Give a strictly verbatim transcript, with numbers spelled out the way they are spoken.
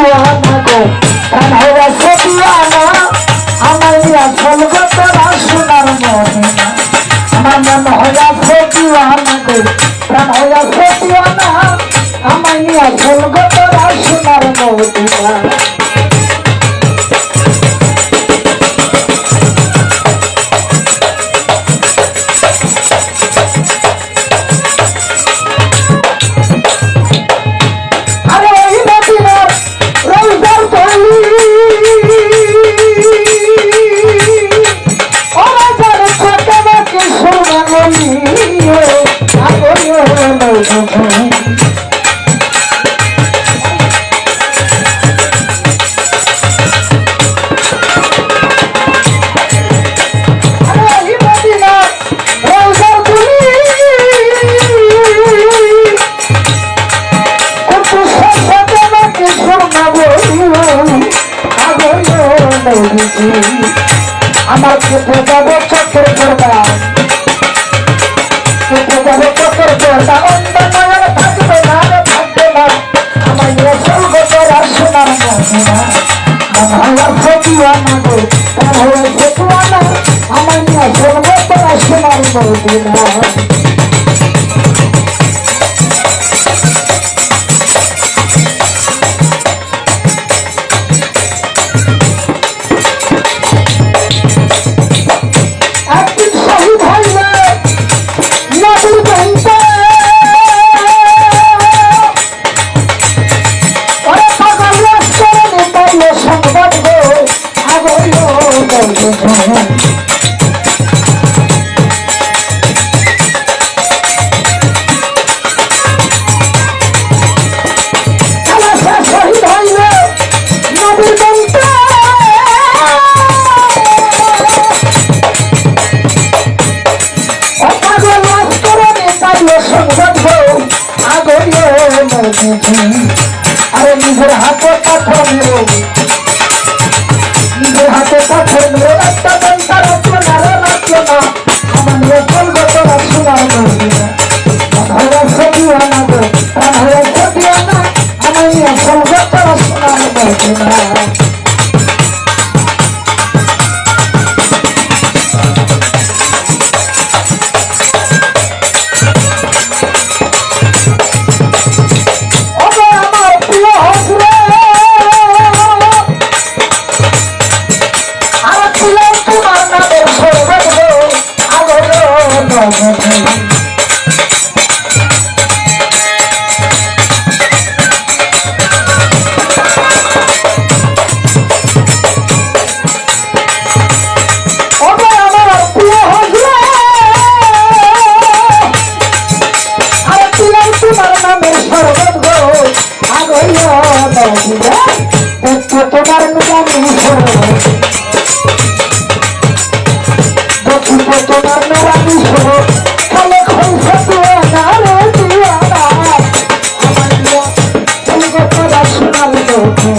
দিওয়ানা গো, প্রাণ হইয়াছে দিওয়ানা, আমায় নিয়া চল গো তোরা সোনার মদিনা। আমার মন হইয়াছে দিওয়ানা গো, প্রাণ হইয়াছে দিওয়ানা, আমায় নিয়া চল গো তোরা সোনার মদিনা। আরে ওই মদিনার রওজার ধুলি, ও রাজার চোখে বাকি সুরমা গলি, ও আগো ও নবী। আরে ওই মদিনার রওজার ধুলি, কত সাদা বাকি সুরমা গো, আগো ও নবীজি। আমার কেটে যাবে চোখের পর্দা, কেটে যাবে চোখের পর্দা, অন্ধ নয়ন থাকবে না রে, থাকবে না। আমায় নিয়ে চল গো তোরা সোনার মদিনা। মন হইয়াছে দিওয়ানা গো, প্রাণ হইয়াছে দিওয়ানা, আমায় নিয়ে চল গো তোরা সোনার মদিনা। একদিন শহীদ হইলে নবীর প্রেমে, ওরে পাগল লস্কর নিতাইল সংবাদ গো, আগো ও নবীজি। খালাসা শহীদ হইল নবীর বংশ। ও পাগল লস্কর নিতাইল সংবাদ গো, আগো ও নবীজি। আরে নিজের হাতে পাথর নিল, নিজের হাতে পাথর নিল, একটা দন্তা রাখলো না রে, রাখলো না। আমায় নিয়ে চল গো তোরা সোনার মদিনা। মন হইয়াছে দিওয়ানা গো, প্রাণ হইয়াছে দিওয়ানা, আমায় নিয়ে চল গো তোরা সোনার মদিনা। ও গো আমার প্রিয় হজরত, আর ছিলাম তোমার নামের শরবত গো, আগো ও নবীজি। ও গো আমার প্রিয় হজরত, আর ছিলাম তোমার নামের শরবত গো, আগো ও নবীজি। দেখতে তোমার নুরানি শরবত, দেখতে তোমার নুরানি শরবত, খালে খইছে দিওয়ানা রে দিওয়ানা। আমায় নিয়ে চল গো তোরা সোনার মদিনা।